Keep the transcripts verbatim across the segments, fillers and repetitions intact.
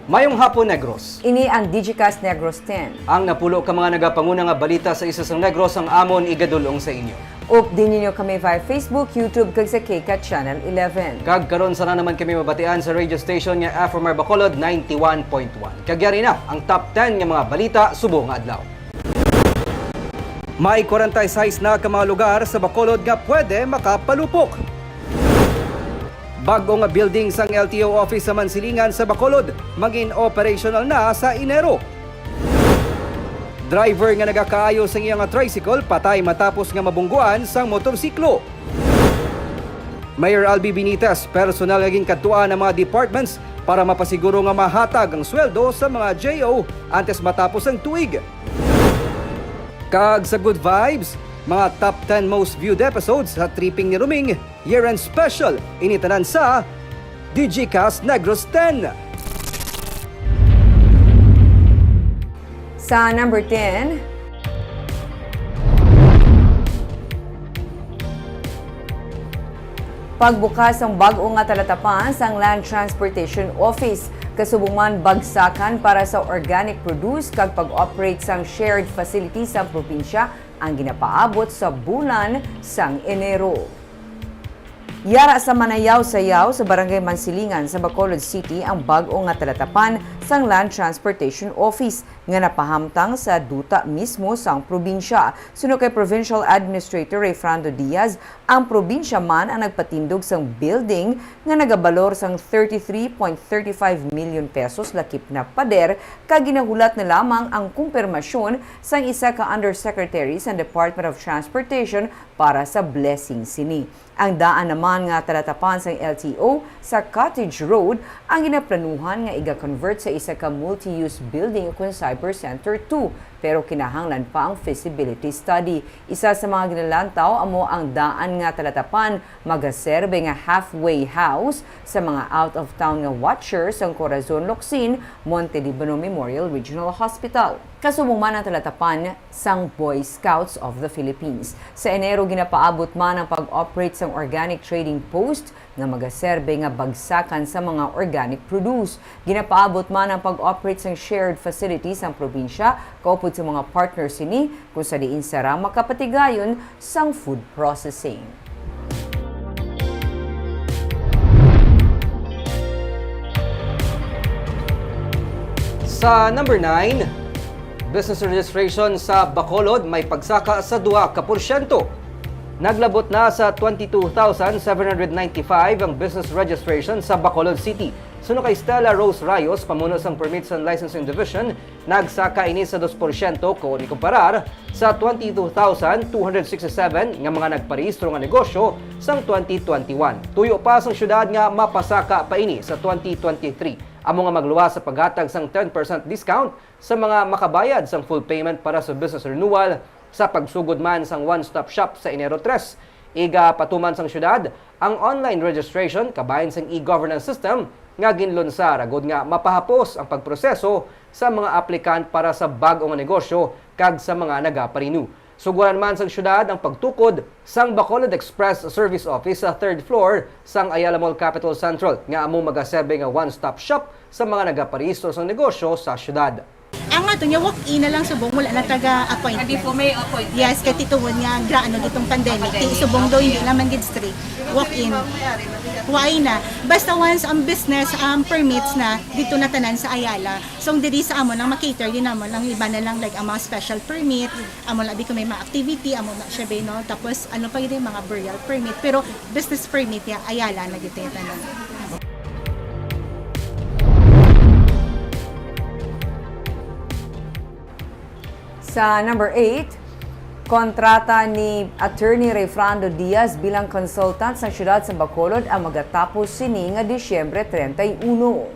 Mayong hapon, Negros. Ini ang Digicast Negros ten. Ang napulo ka mga nagapanguna nga balita sa isla sang Negros ang amon igadul-ong sa inyo. Updi ninyo kami via Facebook, YouTube, kag sa KCAT Channel eleven. Kag karon, sara naman kami mabatian sa radio station nga F M R Bacolod ninety-one point one. Kag yari na ang top ten nga mga balita subong nga adlaw. May kwarenta y seis na ka mga lugar sa Bacolod nga pwede makapalupok. Bag-o nga building sang L T O office sa Mansilingan sa Bacolod mangin-operational na sa Enero. Driver nga nagakaayo sang iya nga tricycle patay matapos nga mabungguan sang motorsiklo. Mayor Albi Benitez, personal nga ginkadtuan ang mga departments para mapasiguro nga mahatag ang sweldo sa mga J O antes matapos ang tuig. Kag sa good vibes, mga top ten most viewed episodes sa Tripping ni Roming, year-end special, ini tanan sa Digicast Negros ten. Sa number ten, pagbukas sang bag-o nga talatapan sang Land Transportation Office, kasubong man bagsakan para sa organic produce kag pag-operate sang shared facility sa probinsya ang ginapaabot sa bulan sang Enero. Yara sa Manayaw-Sayaw sa Barangay Mansilingan sa Bacolod City ang bag-o nga talatapan sang Land Transportation Office nga napahamtang sa duta mismo sang probinsya. Suno kay Provincial Administrator Rayfrando Diaz, ang probinsya man ang nagpatindog sang building nga nagabalor sang thirty-three point thirty-five million pesos lakip na pader, kag ginahulat na lamang ang kumpirmasyon sang isa ka undersecretary sa Department of Transportation para sa blessing sini. Ang daan naman nga talatapan sang L T O sa Cottage Road ang ginaplanuhan nga iga-convert sa isa ka multi-use building ukon cyber center two, pero kinahanglan pa ang feasibility study. Isa sa mga ginalantaw amo ang daan nga talatapan magaserbe nga halfway house sa mga out-of-town nga watcher sang Corazon Locsin Monte Libano Memorial Regional Hospital. Kasubong man ang talatapan sang Boy Scouts of the Philippines. Sa Enero, ginapaabot man ang pag-operate sang organic trading post nga magaserbe nga bagsakan sa mga organic produce. Ginapaabot man ang pag-operate sang shared facility sang probinsya kaupod sa mga partner sini, kung sa diin sara makapatigayon sang food processing. Sa number nine, business registration sa Bacolod may pagsaka sa dua ka porsyento. Naglabot na sa twenty-two thousand seven hundred ninety-five ang business registration sa Bacolod City. Suno kay Stella Rose Rayos, pamuno sang Permits and Licensing Division, nagsaka ini sa dos porsyento kon ikumparar sa twenty-two thousand two hundred sixty-seven nga mga nagparehistro nga negosyo sang twenty twenty-one. Tuyo pa sang siyudad nga mapasaka pa ini sa twenty twenty-three, amo nga magluwas sa paghatag sang ten percent discount sa mga makabayad sang full payment para sa business renewal sa pagsugod man sang One Stop Shop sa Enero tres. Igapatuman sang siyudad ang online registration kabahin sang e-governance system nga ginlunsar agod nga mapahapos ang pagproseso sa mga aplikant para sa bag-o nga negosyo kag sa mga nagaparenew. Sugoran man sang siyudad ang pagtukod sang Bacolod Express Service Office sa third floor sang Ayala Mall Capitol Central, nga amo magaserbe nga one-stop shop sa mga nagaparehistro sang negosyo sa siyudad. Ang ato niya, walk-in na lang subong, wala na taga-appointment. Hindi po may appointment. Yes, kay titungod nga gra-, ano, ditong pandemic. Pandemic. Ti subong daw, hindi naman gid straight. Walk-in. Why na? Basta once ang business, ang permits na, dito na tanan sa Ayala. So, diri sa amo nang makater din namo, ang iba na lang, like, ang mga special permit, amo lang di ko may mga activity, amo na siya, be, no? Tapos, ano pa yun, yung mga burial permit. Pero business permit, ya, Ayala na gid tanan. Sa number eight, kontrata ni Attorney Rayfrando Diaz bilang consultant sa siyudad sa Bacolod ang magatapos sini nga Disyembre treinta y uno.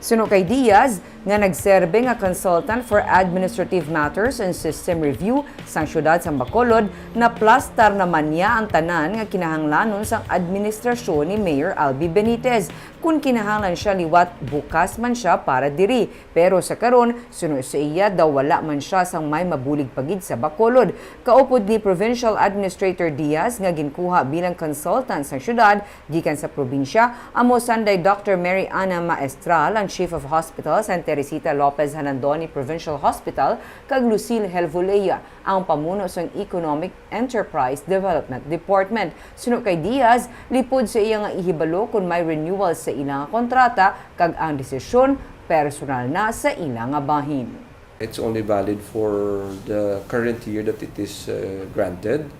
Suno kay Diaz, nga nagserbe nga consultant for administrative matters and system review sang siyudad sang Bacolod, naplastar naman niya ang tanan nga kinahanglanon sang administrasyon ni Mayor Albi Benitez. Kun kinahanglan siya liwat, bukas man siya para diri. Pero sa karon, suno sa iya, daw wala man siya sang may mabulig pa gid sa Bacolod. Kaupod ni Provincial Administrator Diaz nga ginkuha bilang consultant sang siyudad, gikan sa probinsya, amo sanday Doctor Mary Ana Maestral, ang Chief of Hospitals, and Teresita Lopez Hanandoni Provincial Hospital, kag Lucille Helvolea, ang pamuno sang Economic Enterprise Development Department. Suno kay Diaz, lipod sa iya nga ihibalo kon may renewal sa ila nga kontrata, kag ang desisyon personal na sa ila nga bahin. It's only valid for the current year that it is uh, granted.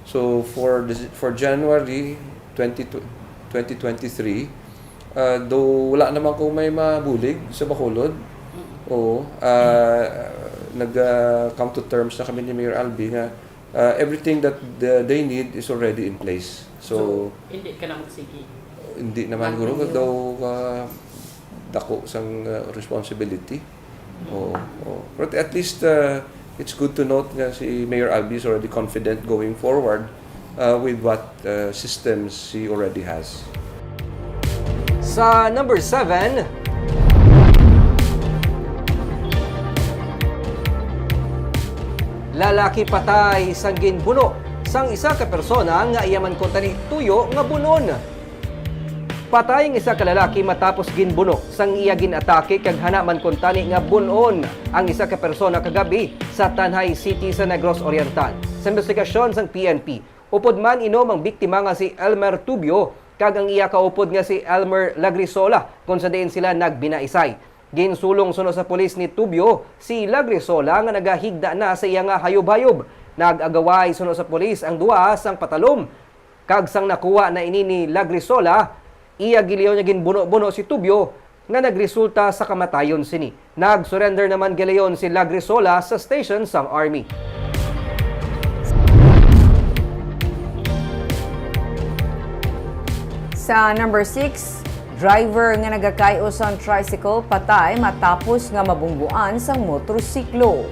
So for the, for January twenty, twenty twenty-three, uh, though wala naman ko may mabulig sa Bacolod, oo, uh, nag uh, come to terms na kami ni Mayor Albi nga uh, everything that the, they need is already in place. So, Hindi ka na magsigi. hindi naman guro daw uh, dako sang uh, responsibility. Oo, oo. But at least uh, it's good to note nga si Mayor Albi is already confident going forward uh, with what uh, systems he already has. Sa number seven, lalaki patay sang ginbuno sang isa ka persona nga iya man kuntani tuyo nga bun-on. Patay ang isa ka lalaki matapos ginbuno sang iya gin-atake kag hana man kuntani nga bun-on ang isa ka persona kagab-i sa Tanjay City sa Negros Oriental. Sa imbestigasyon sang P N P, upod man inom ang biktima nga si Elmer Tubio kag ang iya kaupod nga si Elmer Lagrisola, kung sa diin sila nagbinaisay. Ginsulong suno sa pulis ni Tubio si Lagrisola nga nagahigda na sa iya nga hayub-hayub. Nag-agaway suno sa pulis ang duha sang patalom, kag sang nakuha na ini ni Lagrisola, iya giliyon nga ginbuno-buno si Tubio nga nagresulta sa kamatayon sini. Nag-surrender naman giliyon si Lagrisola sa station sang army. Sa number six, driver nga nagakay-o sang tricycle patay matapos nga mabungguan sang motorsiklo.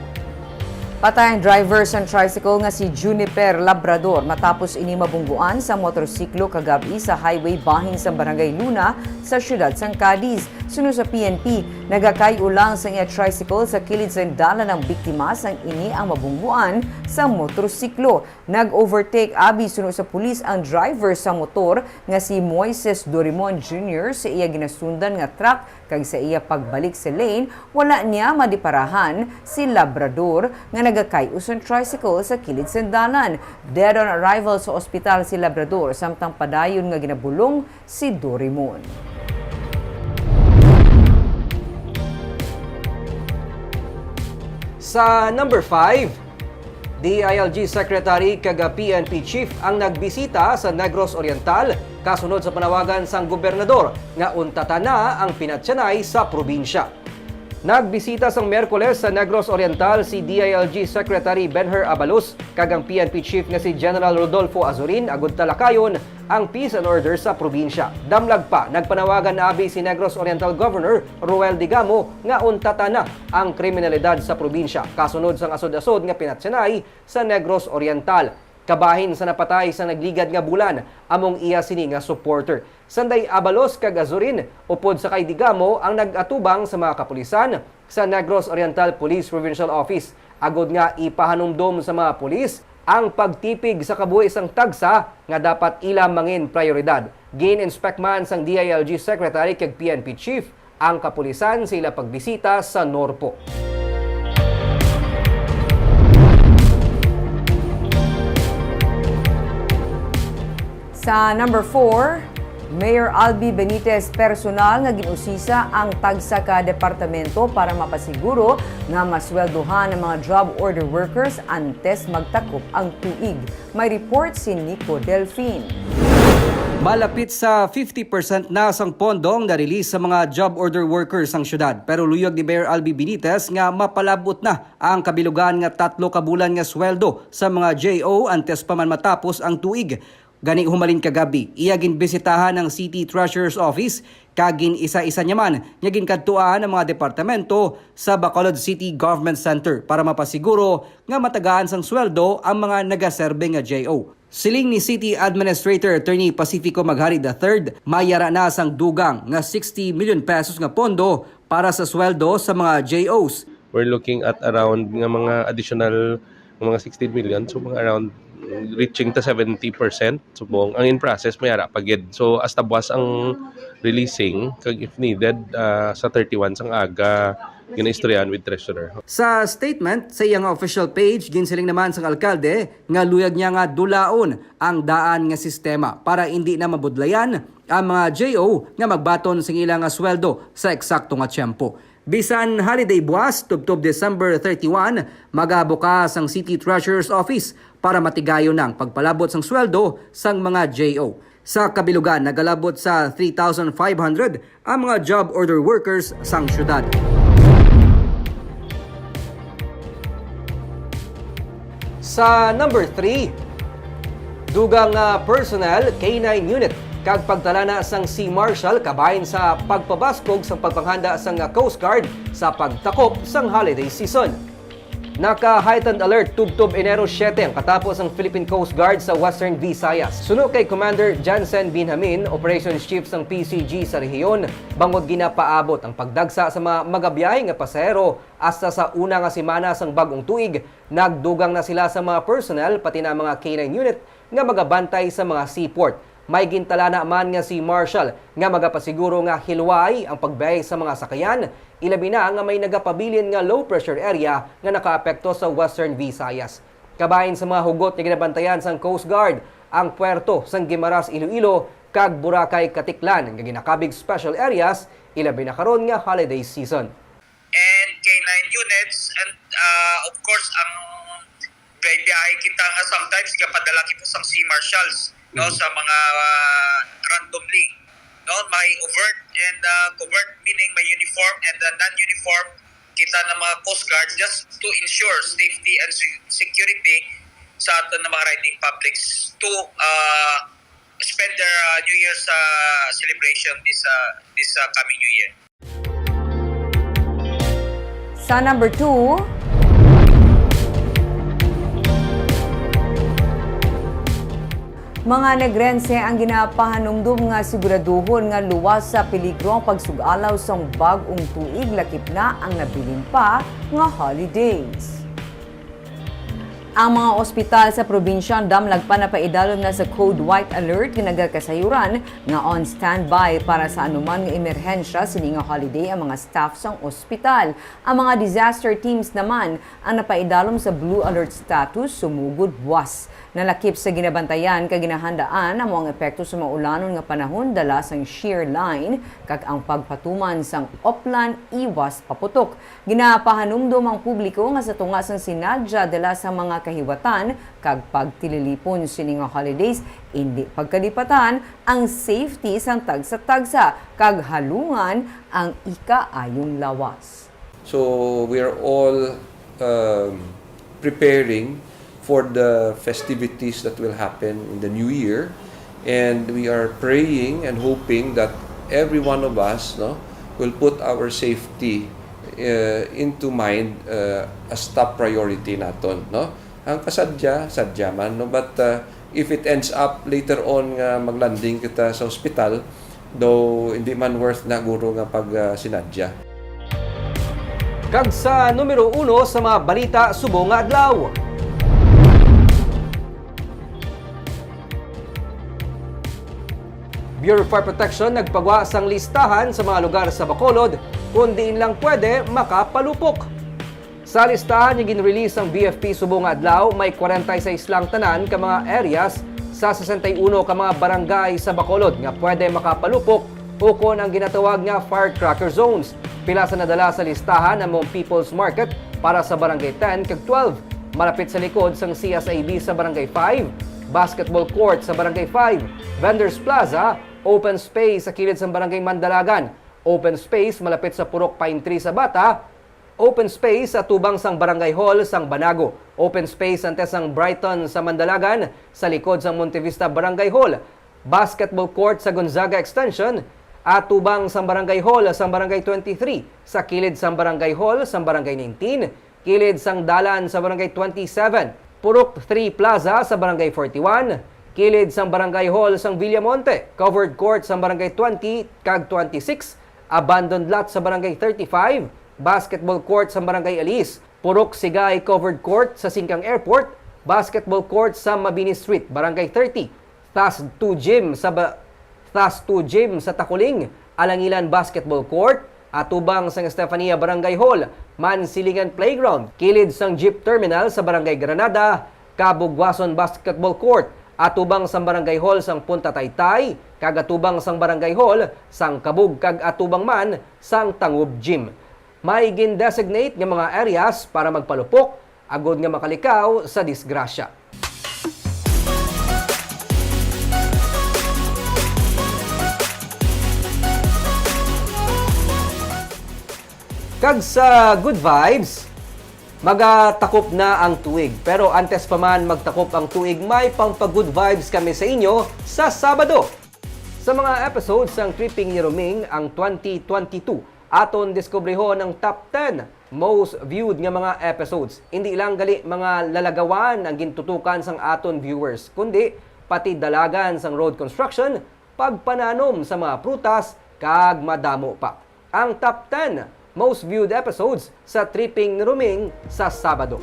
Patay ang driver sang tricycle nga si Juniper Labrador matapos ini mabungguan sa motorsiklo kagab-i sa highway bahin sa Barangay Luna sa siyudad sang Cadiz. Suno sa P N P, nagakay-o lang sa iya tricycle sa kilid sang dalan ang biktima sang ini ang mabungguan sa motorsiklo. Nag-overtake abi suno sa pulis ang driver sa motor nga si Moises Dorimon Junior sa iya ginasundan nga truck kag sa iya pagbalik sa lane, wala niya madiparahan si Labrador nga nagakay-o sang tricycle sa kilid sang dalan. Dead on arrival sa ospital si Labrador samtang padayon nga ginabulong si Dorimon. Sa number five, D I L G Secretary kag P N P Chief ang nagbisita sa Negros Oriental kasunod sa panawagan sang gobernador nga untatan na ang pinatyanay sa probinsya. Nagbisita sang Miyerkules sa Negros Oriental si D I L G Secretary Benhur Abalos kag ang P N P Chief nga si General Rodolfo Azurin agud talakayon ang peace and order sa probinsya. Damlag pa, nagpanawagan na abi si Negros Oriental Governor Roel Digamo nga untatan na ang kriminalidad sa probinsya kasunod sang asod-asod nga pinatyanay sa Negros Oriental. Kabahin sa napatay sa nagligad nga bulan, among iya sini nga supporter. Sanday Abalos kag Azurin, upod sa kay Digamo ang nag-atubang sa mga kapulisan sa Negros Oriental Police Provincial Office, agod nga ipahanumdom sa mga pulis ang pagtipig sa kabuhi sang tagsa nga dapat ila mangin prayoridad. Gin-inspect man sang D I L G Secretary kag P N P Chief ang kapulisan sa ila pagbisita sa Norpo. Sa number four, Mayor Albi Benitez personal nga gin-usisa ang tagsa ka departamento para mapasiguro nga masweldohan ang mga job order workers antes magtakop ang tuig. May report si Nico Delfin. Malapit sa fifty percent na sang pondo ang na-release sa mga job order workers sang syudad. Pero luyag ni Mayor Albi Benitez nga mapalab-ot na ang kabilugan nga tatlo ka bulan nga sweldo sa mga J O antes pa man matapos ang tuig. Gani humalin kagabi, iya ginbisitahan ang City Treasurer's Office Kag gin-isa-isa niya man nga ginkadtuan ang mga departamento sa Bacolod City Government Center para mapasiguro nga matagaan sang sweldo ang mga nagaserbe nga J O. Siling ni City Administrator Attorney Pacifico Maghari the third, may ara na sang dugang nga sixty million pesos nga pondo para sa sweldo sa mga J Os. We're looking at around nga mga additional nga mga sixteen million, so mga around reaching to seventy percent subong. Ang in process may ara pa gid. So hasta buwas ang releasing, kag if needed, ah, sa thirty-one sang aga ginaistoryahan with treasurer. Sa statement sa iyang official page, ginsiling naman sang alkalde nga luyag niya nga dulaon ang daan nga sistema para indi na mabudlayan ang mga J O nga magbaton sing ila nga sweldo sa eksakto nga tiyempo. Bisan holiday buwas, tubtob December thirty-one, magabukas ang City Treasurer's Office para matigayon ang pagpalabot sang sweldo sang mga J O. Sa kabilugan, nagalabot sa three thousand five hundred ang mga job order workers sang syudad. Sa number three, dugang nga personnel, K nine unit, kag pagtalana sang Sea Marshal kabahin sa pagpabaskog sang pagpanghanda sang Coast Guard sa pagtakop sang holiday season. Naka-heightened alert tubtob Enero siete ang katapo sang Philippine Coast Guard sa Western Visayas. Suno kay Commander Jansen Binhamin, Operations Chief sang P C G sa rehiyon, bangod ginapaabot ang pagdagsa sa mga magabiyahe nga pasahero hasta sa una nga semana sang bag-ong tuig, nagdugang na sila sa mga personnel pati na mga K nine unit nga magabantay sa mga seaport. May gintalana man nga Sea Marshal nga magapasiguro nga hilway ang pagbiyahe sa mga sakayan, ilabi na nga may nagapabilin nga low pressure area nga nakaapekto sa Western Visayas. Kabahin sa mga hugot nga ginabantayan sang Coast Guard ang puerto sang Guimaras, Iloilo, kag Boracay, Caticlan, nga ginakabig special areas, ilabi na karon nga holiday season. And K nine units, and, ah, of course, ang biyahe-biyahe kita nga sometimes gapadala kita sang Sea Marshals, no, sa mga, ah, randomly, no, may overt and, ah, covert, meaning may uniform and, ah, non-uniform kita nga mga Coast Guard just to ensure safety and se-, security sa aton nga mga riding publics to, ah, spend their, ah, New Year's, ah, celebration this, ah, this, ah, coming New Year. Sa number two, mga Negrense ang ginapahanumdom nga siguraduhon nga luwas sa peligro ang pagsug-alaw sang bag-ong tuig, lakip na ang nabilin pa nga holidays. Ang mga ospital sa probinsya damlag pa napaidalom na sa Code White Alert nga nagakasayuran nga on standby para sa anuman nga emerhensya sini nga holiday ang mga staff sang ospital. Ang mga disaster teams naman ang napaidalom sa Blue Alert status sumugod buwas. Nalakip sa ginabantayan kag ginahandaan amo ang epekto sa maulanon nga panahon dala sang shear line kag ang pagpatuman sang upland iwas paputok. Ginapahanumdom ang publiko nga sa tunga sang sinadya dala sa mga kahiwatan kag pagtililipon sini nga holidays, indi pagkalipatan ang safety sang tagsa-tagsa kag halungan ang ikaayong lawas. So, we are all, um, preparing for the festivities that will happen in the new year. And we are praying and hoping that every one of us, no, will put our safety, uh, into mind, uh, as top priority naton, no? Ang kasadya, sadya man, no? But, uh, if it ends up later on nga maglanding kita sa ospital, though hindi man worth na guro nga pag, ah, sinadya. Kag sa numero uno sa mga balita subong nga adlaw. Bureau of Fire Protection nagpagwa sang listahan sa mga lugar sa Bacolod kung diin lang pwede makapalupok. Sa listahan nga gin-release sang B F P subong nga adlaw, may kwarenta y seis lang tanan ka mga areas sa sesenta y uno ka mga barangay sa Bacolod nga pwede makapalupok ukon ang ginatawag nga firecracker zones. Pila sa nadala sa listahan amo ang People's Market para sa Barangay ten kag twelve, malapit sa likod sang C S A B sa Barangay five, basketball court sa Barangay five, Vendors Plaza, open space sa kilid sang Barangay Mandalagan, open space malapit sa Purok Pine Tree sa Bata, open space sa tubang sang Barangay Hall sang Banago, open space antes sang Brighton sa Mandalagan, sa likod sang Monte Vista Barangay Hall, basketball court sa Gonzaga Extension, Atubang sang Barangay Hall sang Barangay twenty-three, sa kilid sang Barangay Hall sang Barangay nineteen, kilid sang dalan sa Barangay twenty-seven, Purok three Plaza sa Barangay forty-one, kilid sang Barangay Hall sang Villamonte, covered court sang Barangay twenty kag twenty-six, abandoned lot sa Barangay thirty-five, basketball court sang Barangay Elise, Purok Sigay covered court sa Singkang Airport, basketball court sa Mabini Street, Barangay thirty, Thas two Gym sa ba-, Thas two Gym sa Takuling, Alangilan Basketball Court, atubang sang Estefania Barangay Hall, Mansilingan Playground, kilid sang Jeep Terminal sa Barangay Granada, Kabugwason Basketball Court, atubang sang Barangay Hall sang Punta Taytay, kag atubang sang Barangay Hall sang Kabug kag atubang man sang Tangub Gym. May gin-designate nga mga areas para magpalupok agod nga makalikaw sa disgrasya. Kag sa good vibes, magatakop na ang tuig. Pero antes pa man magtakop ang tuig, may pang-good vibes kami sa inyo sa Sabado. Sa mga episodes sang Tripping ni Roming ang twenty twenty-two, aton diskubrihon ang top ten most viewed nga mga episodes. Indi lang gali mga lalagawan ang gintutukan sang aton viewers, kundi pati dalagan sang road construction, pagpananom sa mga prutas, kag madamo pa. Ang top ten most viewed episodes sa Tripping ni Roming sa Sabado.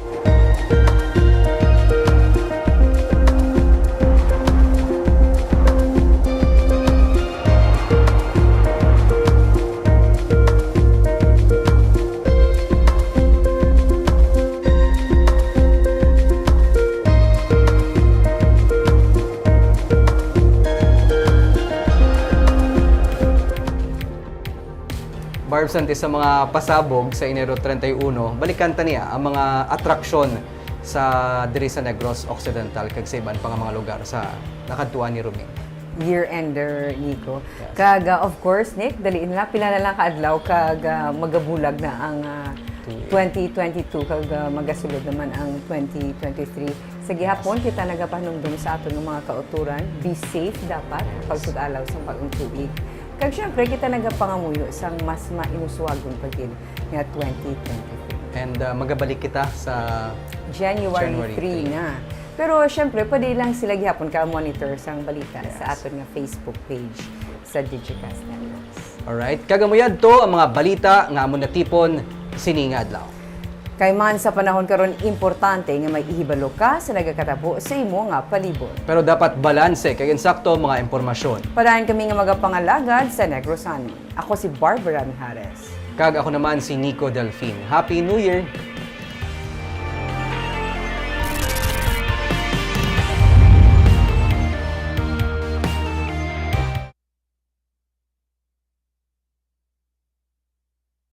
Barbs, antes sa mga pasabog sa Enero treinta y uno, balikan ta niya ang mga atraksyon sa diri sa Negros Occidental kag sa iban pa nga mga lugar sa nakadtuan ni Roming. Year-ender, Nico. Yes. Kag, ah, of course, Nick, dali na lang, pila na lang ka adlaw kag, ah, magabulag na ang, ah, Tuig. twenty twenty-two kag, ah, magasulod naman ang twenty twenty-three. Sa gihapon, yes, kita nagapahinumdom sa aton nga mga kautoran, be safe dapat, yes, pagsud-alaw sang bag-ong tuig. Kag syempre, kita nagapangamuyo sang mas mainuswagon pa gid nga twenty twenty-three. And, uh, magabalik kita sa January January three three na. Pero syempre, pwede lang sila gihapon ka monitor sang balita, yes, sa aton nga Facebook page sa Digicast Networks. Alright, kag amo yadto ang mga balita nga amon natipon sini nga adlaw. Kay man sa panahon karon, importante nga may ihibalo ka sa nagakatabo sa imo nga palibot. Pero dapat balanse kag insakto ang mga impormasyon. Padayon kami nga magapangalagad sa Negrosanon. Ako si Barbara Mijares. Kag ako naman si Nico Delfin. Happy New Year!